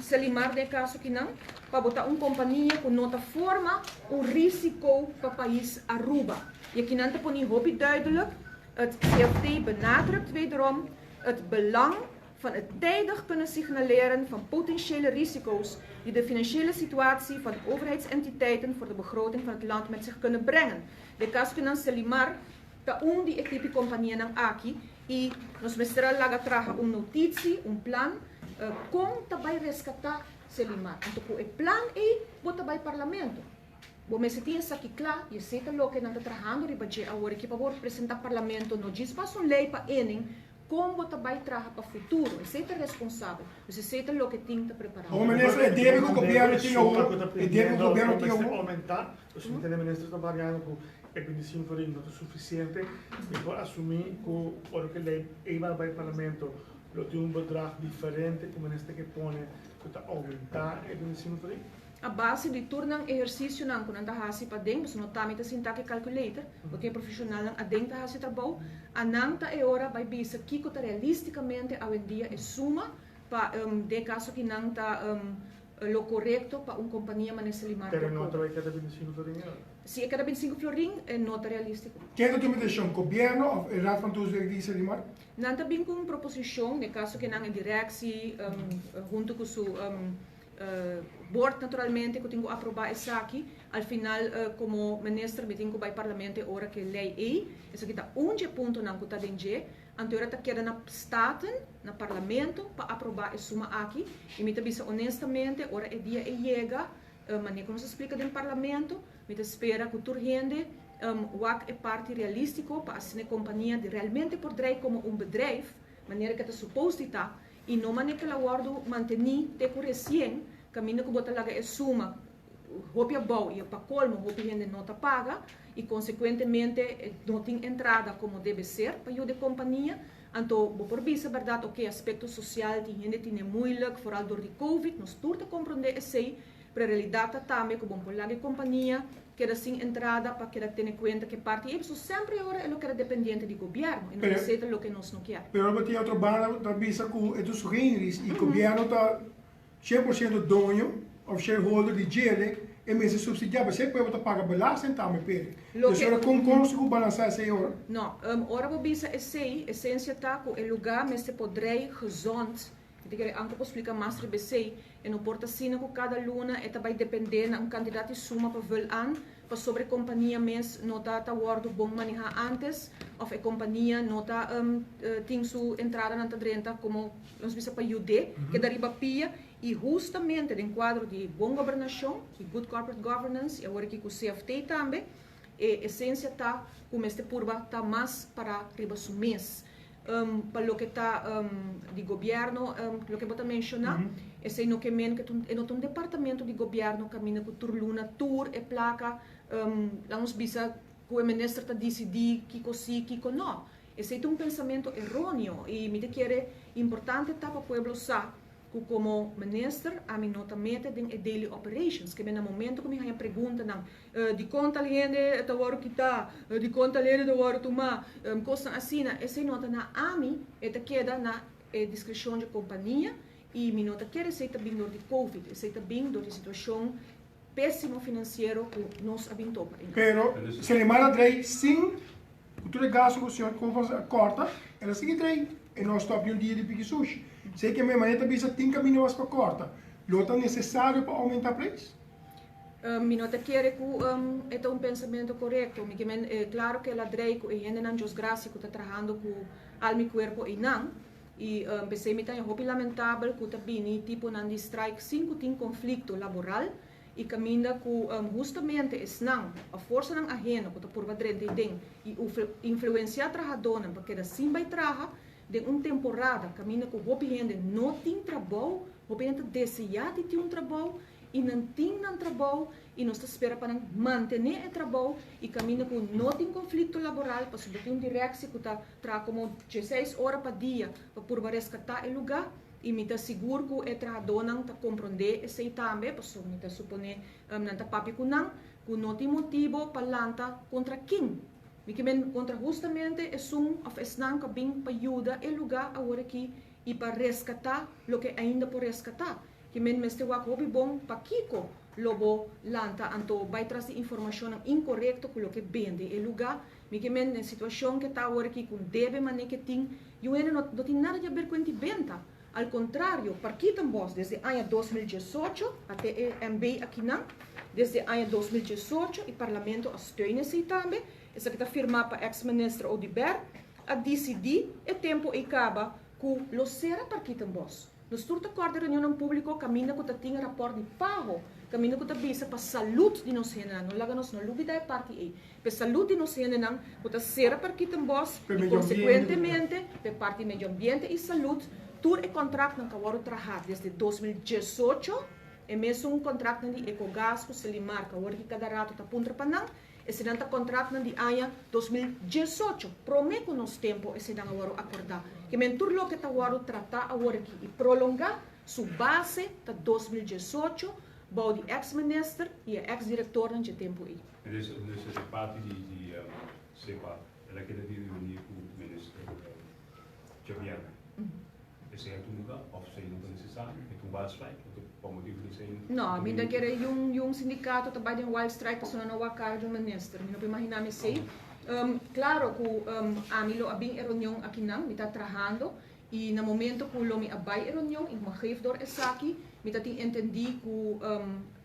Selimar den e kaso kinan pa bo ta un kompania ku no ta forma un risiko pa pais Aruba. I akinan ta poni hopi duidelijk, Het CFT benadrukt wederom het belang van het tijdig kunnen signaleren van potentiële risico's die de financiële situatie van overheidsentiteiten voor de begroting van het land met zich kunnen brengen. Den kaso kinan Selimar ta un di e tipi kompanianan aki i nos mester a laga traha un notitsi, un plan, kon ta bai reskatá Selimar. Anto ku e plan ei bo ta bai Parlamento. Bo mester tin esaki kla i esei ta loke nan ta trahando riba dje awor aki pa bo presentá Parlamento no djis pas un lei pa enen kon bo ta bai traha pa futuro. Esei ta responsabel. Dus esei ta loke tin ta prepará. Awor minister e debe ku gobièrnu tin awor, e debe ku gobièrnu tin awor. Nos mi tene minister ta bariando cu e 25 florin no ta suficiente. Mi por asumi cu ora cu e ley ey bai bay parlamento lo tin un bedrag diferente cu minister ke pone cu ta aumenta e 25 florin? A base di tur nan ehercicionan cu nan ta haci paden, pasobra no ta mi ta sinta cu e calculator, bo tin e profesionalnan aden ta haci trabou, a nan ta e ora bay bisa kico ta realisticamente awendia e suma pa den e caso ki nan ta Lo korekto pa un kompania manera Selimar por Pero no ta bai kada 25 florin e ora? Si e kada 25 florin e no ta realístiko. Ken ta tuma desishon, gobièrnu òf e Raad van Toezicht di Selimar? Nan ta bin ku un proposishon, den kaso ke nan e direksi huntu ku su board naturalmente ku tin ku aprobá esaki. Al final komo minister mi tin ku bai parlamento e ora ke lei ei. Esaki ta un dje puntonan ku ta den dje. Anto ora ta keda na Staten, na Parlamento, pa aprobá e suma aki. I mi ta bisa honestamente, ora e dia e yega, manera ku nos a splika den Parlamento, mi ta spera ku tur hende wak e parti realístiko pa asina e kompania di realmente por drei komo un bedrijf, manera ku e ta supos di ta, i no manera ku el a wòrdu mantení te ku resien, kaminda ku bo ta laga e suma hopi abou i pa kolmo hopi hende no ta paga i konsekuentemente no tin entrada komo debe ser pa yuda e kompania. Anto bo por bisa bèrdat oke aspekto sosial tin hende tine muilik foral dor di covid nos tur ta komprondé esei pero e realidat ta tambe ku bo por laga e kompania keda sin entrada pa keda tene kuenta ku e parti ei pasobra semper e ora e lo keda dependiente di gobièrnu i no esei ta loke nos no kier. Pero bo tin otro banda ta bisa ku e ta su generis i gobièrnu ta 100% doño of shareholder di djele e mester subsidia p'esei pueblo ta paga belasting tambe p'e. Dus ora kon kon si ku balansa esei ora? No, ora bo bisa esei, esensia ta ku e lugá mester por drei gezond. Mi ta kere anko por splika mas riba esei. E no por ta asina ku kada luna e ta bai dependé na un kantidat di suma pa vul an, pasobra e kompania mes no ta ta wòrdu bon manehá ántes òf e kompania no ta tin su entradanan ta drenta komo nos bisa pa yud'é keda riba pia i hustamente den kuadro di bon gobernashon i good corporate governance i awor aki ku CFT tambe e esensia ta ku mester purba ta mas pará riba su mes. Pa loke ta di gobièrnu, loke bo ta menshoná, esei no ke men ku e no ta un departamento di gobièrnu kaminda ku tur luna tur e plaka, laga nos bisa ku e minister ta disidí kiko sí, kiko nò. Esei ta un pensamentu eróneo i mi ta kere importante ta pa pueblo sa ku komo minister ami no ta mete den e daily operations, ke men na momento ku mi haña preguntanan dikon tal hende ta wòrdu kitá, dikon tal hende ta wòrdu tumá, kosnan asina, esei no ta na ami, e ta keda na e diskreshon dje kompania i mi no ta kere esei ta bin dor di covid, esei ta bin dor di situashon pésimo finansiero ku nos a bin topa einan. Pero Selimar a drei sin ku tur e gastu ku señor Koopmans a kòrta, el a sigui drei e no a stòp ni un dia di piki sushi. Sei ke men manera ta bisa tin kaminda mas pa kòrta. Lo ta nesesario pa oumentá preis? Mi no ta kere ku e ta un pensamentu korekto. Mi ke men, klaro ku el a drei ku e hendenan Dios grasia ku ta trahando ku alma i kuerpo einan. I p'esei mi ta haña hopi lamentabel ku ta bini tiponan di strike sin ku tin konflikto laboral i kaminda ku hustamente esnan òf forsanan aheno ku ta purba drenta ei den i influensiá trahadónan pa keda sin bai traha den un temporada kaminda ku hopi hende no tin trabou, hopi hende ta deseá di tin un trabou i nan tin nan trabou i nos ta spera pa nan mantené e trabou i kaminda ku no tin konflikto laboral pasobra tin un direksie ku ta traha komo dieseis ora pa dia pa purba reskatá e lugá i mi ta sigur ku e trahadónan ta komprondé esei tambe pasobra mi ta suponé nan ta papia ku nan ku no tin motibo pa lanta kontra kin mi ke men kontra hustamente esun òf esnan ku a bin pa yuda e lugá aworakí i pa reskatá loke ainda por reskatá. Ki men mester wak hopi bon pakiko lo bo lanta anto bai tras di informashonnan inkorekto ku loke bende e lugá. Mi ke men den situashon ke ta awor aki ku debe mane ke tin yu hende no no tin nada di aber ku enti benta. Al kontrario, Parkietenbos desde aña 2018 a te e MB akinan desde aña 2018 i parlamento a steun esei tambe, esaki ta firmá pa eks minister Oduber, a disidí e tempu ei kaba ku lo sera Parkietenbos. Nos tur ta kòrda reunionnan públiko kaminda ku ta tin rapòrt di paho, kaminda ku ta bisa pa salud di nos hendenan. No laga nos no lubidá e parti ei. Pa e salud di nos hendenan ku ta sera Parkietenbos i konsekuentemente pa e parti medio ambiente i salud, tur e kòntraktnan ku a wòrdu trahá desde 2018, e mesun kòntraktnan di Ecogas ku Selimar ku awor ki kada rato ta puntra pa nan, Eseinan ta kontraktnan di aña 2018, promé ku nos tempu eseinan a wòrdu akordá. Ke men tur loke ta wòrdu tratá awor aki i prolongá, su base ta 2018 bou di eks minister i e eks direktornan dje tempu ei. Dus e parti di SEPA el a keda di reuní ku minister djabièrnè. Esei a tuma lugar of esei no ta necesario? E ta un wild strike? E ta pa motivo di esei no No, mi ta kere yun sindicato ta bai den wild strike pasobra nan no wak cara di un minister. Mi no por imagina mi esei. Claro cu ami lo a bin e reunion akinan, mi ta trahando y na momento cu lo mi a bai e reunion y mi a geef door esaki, mi ta tin entendi cu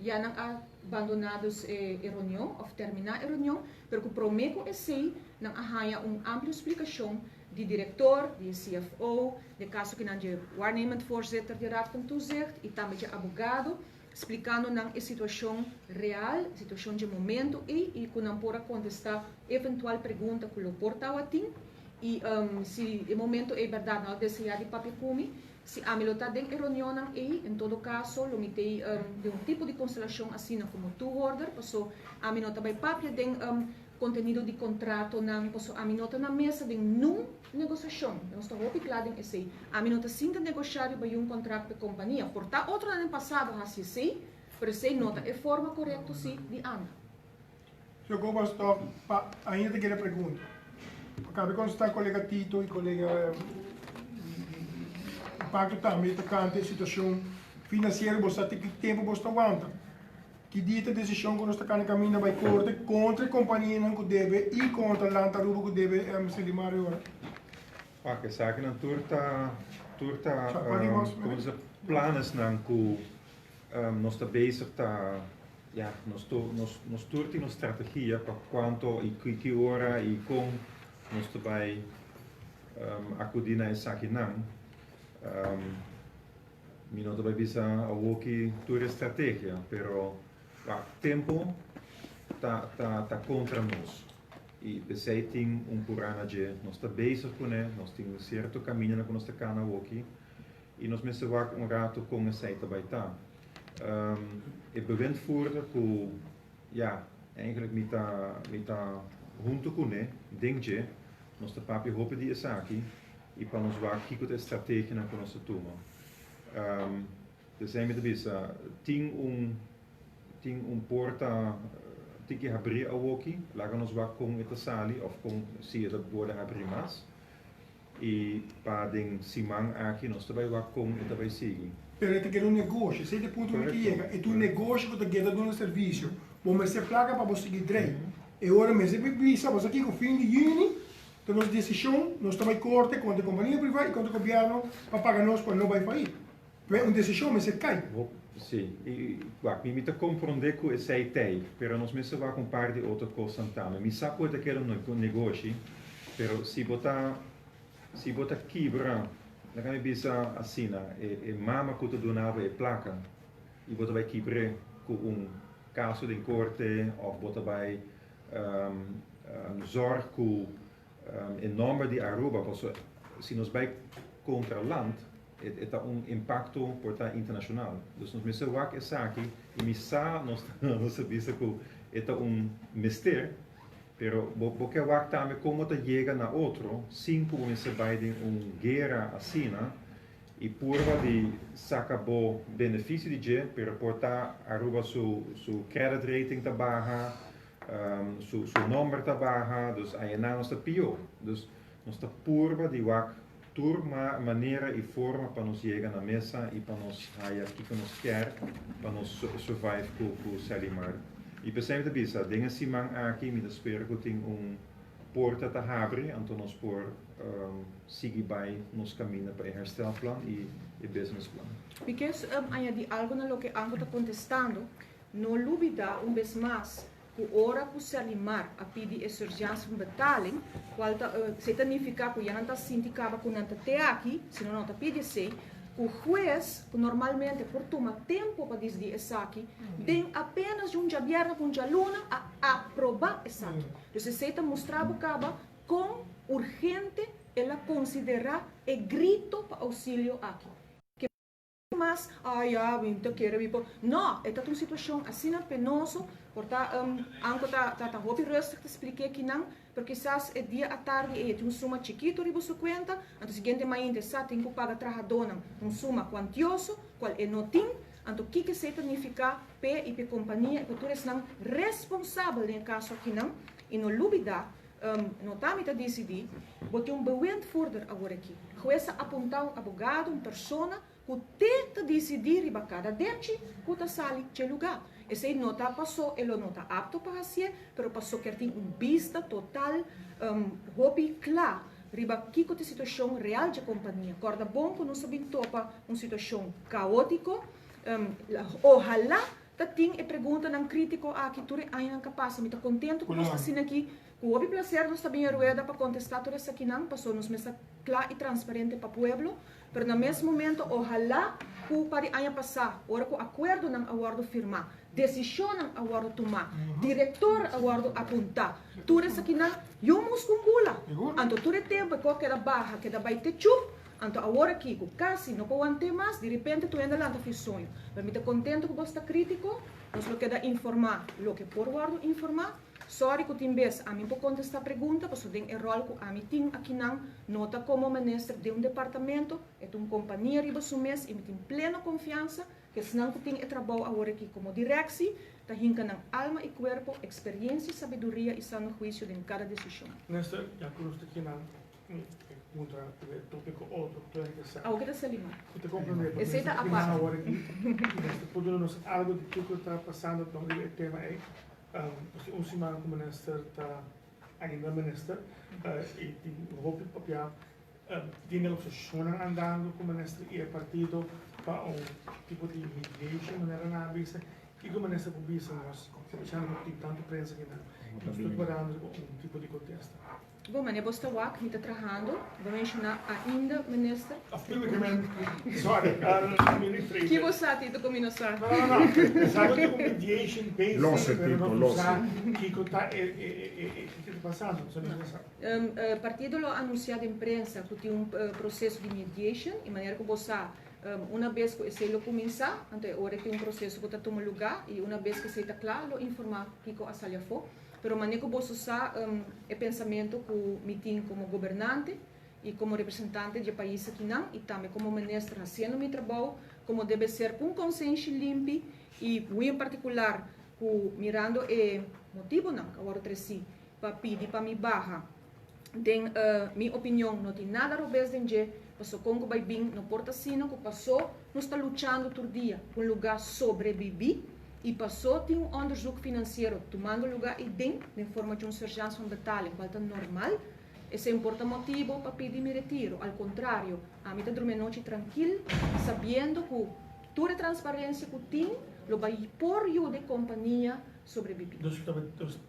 ya nan a bandona dus e reunion of termina e reunion, pero cu prome cu esei nan a haya un amplio splicacion di direktor, di e CFO, den kaso kinan dje waarnemend voorzitter di Raad van Toezicht i tambe dje abogado, splikando nan e situashon real, e situashon dje momento ei i ku nan por a kontestá eventual pregunta ku lo por tawatin. I si e momento ei bèrdat nan lo deseá di papia ku mi, si ami lo ta den e reunionnan ei, en todo kaso lo mi t'ei den un tipo di konstelashon asina komo toehoorder, paso ami no ta bai papia den Kontenido di kontratonan, paso ami no ta na mesa den nun negosiashon. Nos ta hopi kla den esei. Ami no ta sinta negoshá riba yun kontrakt p'e kompania. Por ta otronan den pasado hasi esei, pero esei no ta e forma korekto si di anda. Señor Gobas tòg pa ainda ta kere pregunta. Pa kabe kontestá kolega Tito i kolega di Impacto tambe tokante e situashon finansiero bo sa te ki tempu bo ta wanta. Ki dia ta desishon ku nos ta kana kaminda bai korte kontra e kompanianan ku debe i kontra Land Aruba ku debe Selimar e ora? Pak esakinan tur ta tur ta komo bisa planesnan ku nos ta bezig ta ya nos tur nos tur tin nos strategia pa kuanto i ki ora i kon nos ta bai akudi na esakinan. Mi no ta bai bisa awoki tur e strategia, pero wak tempo ta ta ta kontra nos i p'esei tin un purá na dje. Nos ta bezig kuné, nos tin un sierto kamindanan ku nos ta kana awoki i nos mester wak un rato kon esei ta bai ta. E bewindvoerder ku ya eigenlijk mi ta mi ta hunto kuné den dje, nos ta papia hopi di esaki. I pa nos wak kiko ta e strategianan ku nos ta tuma. P'esei mi ta bisa, tin un tin un porta tiki habrí awoki, laga nos wak kon e ta sali òf kon si e ta borde habrí mas. I pa den siman aki nos ta bai wak kon e ta bai sigui. Pero e ta keda un negoshi, esei ta e punto ku mi ke yega. E ta un negoshi ku ta keda duna servisio. Bo mester plaka pa bo sigui drei. E ora mester bisa bo sa kiko fin di yüni. Ta nos desishon, nos ta bai korte kontra e kompania privá i kontra gobièrnu pa paga nos pa no bai fayit. P'e un desishon mester kai. Sí, i wak, mi ta komprondé ku esei t'ei, pero nos mester wak un par di otro kosnan tambe. Mi sa ku e ta keda un negoshi, pero si bo ta si bo ta kibra, laga mi bisa asina, e e mama ku ta duna bo e plaka i bo ta bai kibr'é ku un kaso den korte òf bo ta bai Zorg ku e nomber di Aruba, paso si nos bai kontra land e ta un impakto por ta internashonal. Dus nos mester wak esaki i mi sa nos nos ta bisa ku e ta un mester, pero bo bo ke wak tambe kon bo ta yega na otro sin ku bo mester bai den un guera asina i purba di saka bo benefisio di dje, pero por ta Aruba su su credit rating ta baha, su su nomber ta baha, dus ayenan nos ta pio. Dus nos ta purba di wak tur manera i forma pa nos yega na mesa i pa nos haya kiko nos kier pa nos survive ku ku Selimar. I p'esei mi ta bisa, den e siman aki mi ta spera ku tin un porta ta habri anto nos por sigui bai nos kaminda pa e herstelplan i e businessplan. Mi ke añadi algo na loke Anko ta kontestando. No lubida un bes mas ku ora ku Serlimar a pidi e surgeance van betaling, kual ta esei ta nifiká ku ya nan ta sinti kaba ku nan ta te aki, si no nan ta pidi esei, ku hues ku normalmente por tuma tempu pa disidi esaki, den apenas di un djabièrnè ku un djaluna a aprobá esaki. Dus esei ta mustra bo kaba kon urgente el a konsiderá e grito pa ousilio aki. Ke mas, Ay ya, mi ta kere mi por. No, e ta un situashon asina penoso, por ta anko ta ta hopi rustig ta splik'é kinan, pero kisas e dia atardi ei e tin un suma chikito riba su kuenta, anto siguiente mainta e sa tin ku paga trahadónan un suma kuantioso, kual e no tin, anto kiko esei ta nifiká p'e i p'e kompania i pa tur esnan responsabel den e kaso akinan? I no lubidá, no ta mi ta disidí, bo tin un bewindvoerder awor aki. Hues a apuntá un abogado, un persona ku te ta disidí riba kada dechi ku ta sali dje lugá. Esei no ta pasó e lo no ta apto pa hasié, pero pasó kier tin un bista total hopi kla riba kiko ta e situashon real dje kompania. Kòrda bon ku nos a bin topa un situashon kaótiko. Ohalá Ta tin e preguntanan critico aki tur e añanan ca pasa. Mi ta contento cu nos ta asina aki. Cu hopi placer nos ta bin e rueda pa contesta tur esakinan, pasobra nos mester cla y transparente pa pueblo. Pero na mes momento ohala cu pa di aña pasa, ora cu acuerdonan a wordo firma, decisionnan a wordo tuma, director a wordo apunta, tur esakinan yo mus cu un bula. Anto tur e tempo e co keda baha, keda bay te chup. Anto awor aki ku kasi no por want'é mas, di repente tur hende a lanta fi soño. Pero mi ta kontento ku bos ta krítiko, nos lo keda informá loke por wòrdu informá. Sòri ku tin bes ami por kontestá pregunta, pasobra den e ròl ku ami tin akinan no ta komo minister den un departamento, e ta un kompania riba su mes i mi tin pleno konfiansa ku esnan ku tin e trabou awor aki komo direksi ta hinka nan alma i kuerpo, eksperiencia, sabiduria i sano huisio den kada desishon. Minister, ya ku nos ta kinan Puntra e tópiko otro ku ta sa. Awor ke ta sali mal. Ku ta komprendé. Esei ta apart. Awor aki minister por duna nos algo di kiko ta pasando rond di e tema ei. Pasobra un siman ku minister ta ainda minister i tin hopi papia tin negosiashonnan andando ku minister i e partido pa un tipo di mediation manera nan a bisa. Kiko minister por bisa nos spesialmente ku tin tantu prensa akinan i nos tur parando riba un tipo di kontesta. Bo mane bos ta wak mi ta trahando, bo menshoná ainda minister. Ki bo sa Tito ku mi no sa? Lose Tito, lose. Partido lo anunsiá den prensa ku tin un proseso di mediation i manera ku bo sa una bes ku esei lo kuminsá anto e ora tin un proseso ku ta tuma lugá i una bes ku esei ta kla lo informá kiko a sali afó. Pero mane ku boso sa e pensamentu ku mi tin komo gobernante i komo representante dje pais akinan i tambe komo minister hasiendo mi trabou komo debe ser ku un konsenshi limpi i muy en partikular ku mirando e motibonan ku a wòrdu tresí pa pidi pa mi baha den mi opinion no tin nada robes den dje paso kon ku bai bin no por ta asina ku paso nos ta luchando tur dia pa un lugá sobrebibí i paso tin un onderzoek finansiero tumando lugá ei den den forma dje un surgeance van betaling kual ta normal. Esei no por ta motibu pa pidi mi retiro. Al kontrario, ami ta drumi anochi trankil, sabiendo ku tur e transparensia ku tin lo bai por yuda e kompania sobrebibí. Dus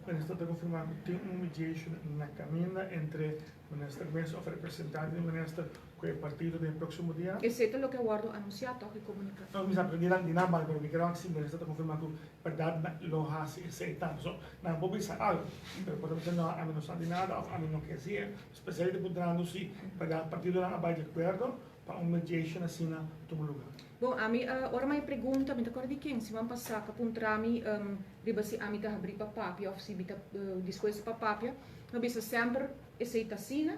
minister ta konfirmá ku tin un mediation na kaminda entre minister mes òf representante di minister ku e partido den e próksimo dia? Esei ta loke a wòrdu anunsiá tòg e komuniká. No, mi sa pero di nan di nan banda, pero mi kere wak si minister ta konfirmá ku bèrdat nan lo hasi esei tambe. So, nan por bisa algu, pero por ta bisa no, ami no sa di nada òf ami no ke hasié. Spesial ta puntrando si bèrdat partidonan a bai di akuerdo pa un mediation asina tuma lugá. Bon, ami ora mi a pregunta, mi ta kòrda di ken, siman pasá ku a puntra mi riba si ami ta habrí pa papia òf si mi ta dispuesto pa papia, mi a bisa semper esei ta asina.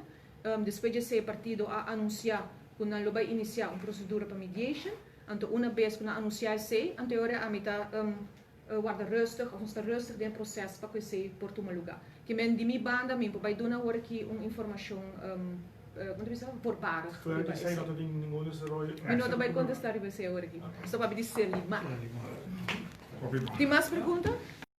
Despues di esei e partido a anunsiá ku nan lo bai inisiá un prosedura pa mediation. Anto una bes ku nan anunsiá esei, anto e ora ami ta warda rustig òf nos ta rustig den e proses pa ku esei por tuma lugá. Ke men di mi banda mi por bai duna awor aki un informashon kon ta bisa voorbarig Fuera riba di esei esei. no ta tin ningun desaroyo Mi no extra ta bai ku kontestá riba esei awor aki. Nos ta papia di Serlimar. Hopi bon. Tin mas pregunta?